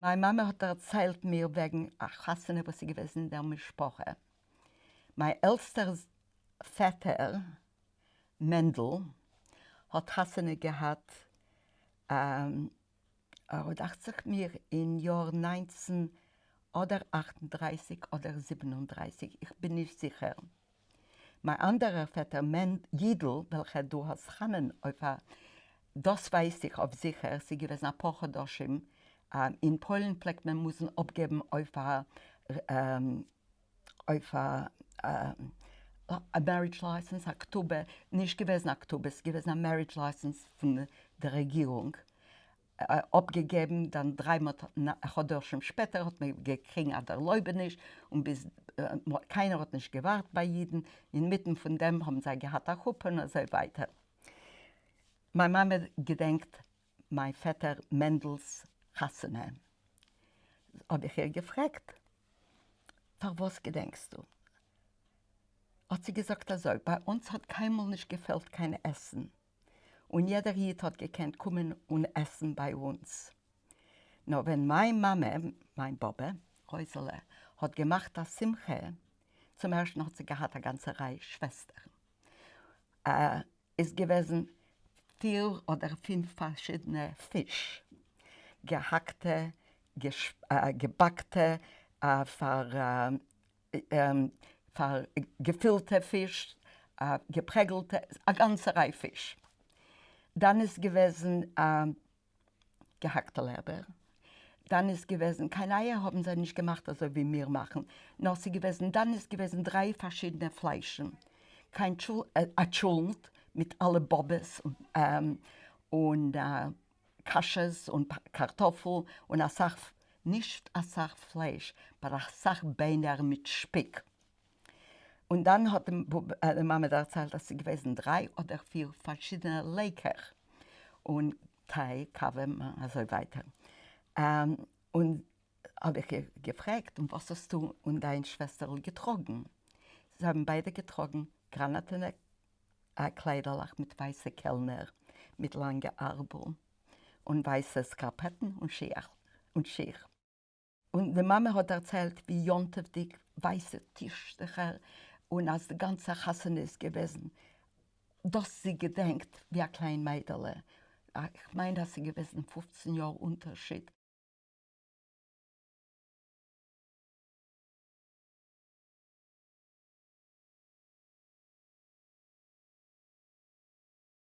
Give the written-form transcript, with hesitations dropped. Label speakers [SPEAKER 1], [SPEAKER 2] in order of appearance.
[SPEAKER 1] מיין מאמע האט דערציילט מיר וועגן א חתונה וואס איז געוועזן אין דער משפחה. מיין עלטסטער פעטער מענדל האט חתונה געהאט, דאכט זיך מיר אין יאר 19 אדער 38 אדער 37, איך בין נישט זיכער. מיין אנדערער פעטער יידל וועלכער דו האסט חנן אויף א, דאס ווייס איך אויף זיכער, ס'איז געוועזן אפאר חדשים, אין פוילן פלעגט מען מוזן אפגעבן אויף א אויף א marriage license, א כתובה, נישט געוועזן א כתובה, ס'איז געוועזן א marriage license פון די רעגירונג, אפגעגעבן, דאן דריי חדשים שפעטער האט מען געקריגן א דערלויבעניש, און ביז קיינער האט נישט געווארט ביי אידן, אינמיטן פון דעם האבן זיי געהאט א חופה און אזוי ווייטער. מיין מאמע געדענקט מיין פעטער מענדל'ס חתונה, האב איך איר געפרעגט פארוואס געדענקסטו? האט זי געזאגט אזוי, ביי אונז האט קיינמאל נישט געפעלט קיין עסן, און יעדער איד האט געקענט קומען און עסן ביי אונז. נאר ווען מיין מאמע, מיין באבע, רויזעלע, האט געמאכט א שמחה, צום ערשטן האט זי געהאט א גאנצע ריי שוועסטערן, איז געוועזן פיר אדער פינף פארשידענע פיש, געהאקטע, געבאקטע, פאר פאר געפילטע פיש, געפרעגלטע, א גאנצע ריי פיש. דאן איז געוועזן געהאקטע לעבער, דאן איז געוועזן, קיין אייער האבן זיי נישט געמאכט אזוי ווי מיר מאכן, נאר ס'איז געוועזן, דאן איז געוועזן דריי פארשידענע פליישן, קיין א טשולנט מיט אלע באבעס און קאשעס און קארטאפל און אסאך, נישט אסאך פלייש, but אסאך ביינער מיט שפיק. און דאן האט די מאמע דערציילט אז ס'איז געוועזן דריי אדער פיר פארשידענע לעקעך, און טיי, קאווע, אזוי ווייטער. און האב איך איר געפרעגט, און וואס האסטו און דיין שוועסטערל געטראגן? זיי האבן ביידע געטראגן גראנאטענע קליידערלעך מיט ווייסע קעלנער מיט לאנגע ארבל און ווייסע סקארפעטן און שיך. און די מאמע האט דערציילט ווי יום-טוב'דיג ווייסע טישטעכער און אז די גאנצע חתונה איז געוועזן דאס זי געדענקט ווי א קליין מיידעלע, איך מיין אז ס'איז געוועזן 15 יאר אונטערשיד.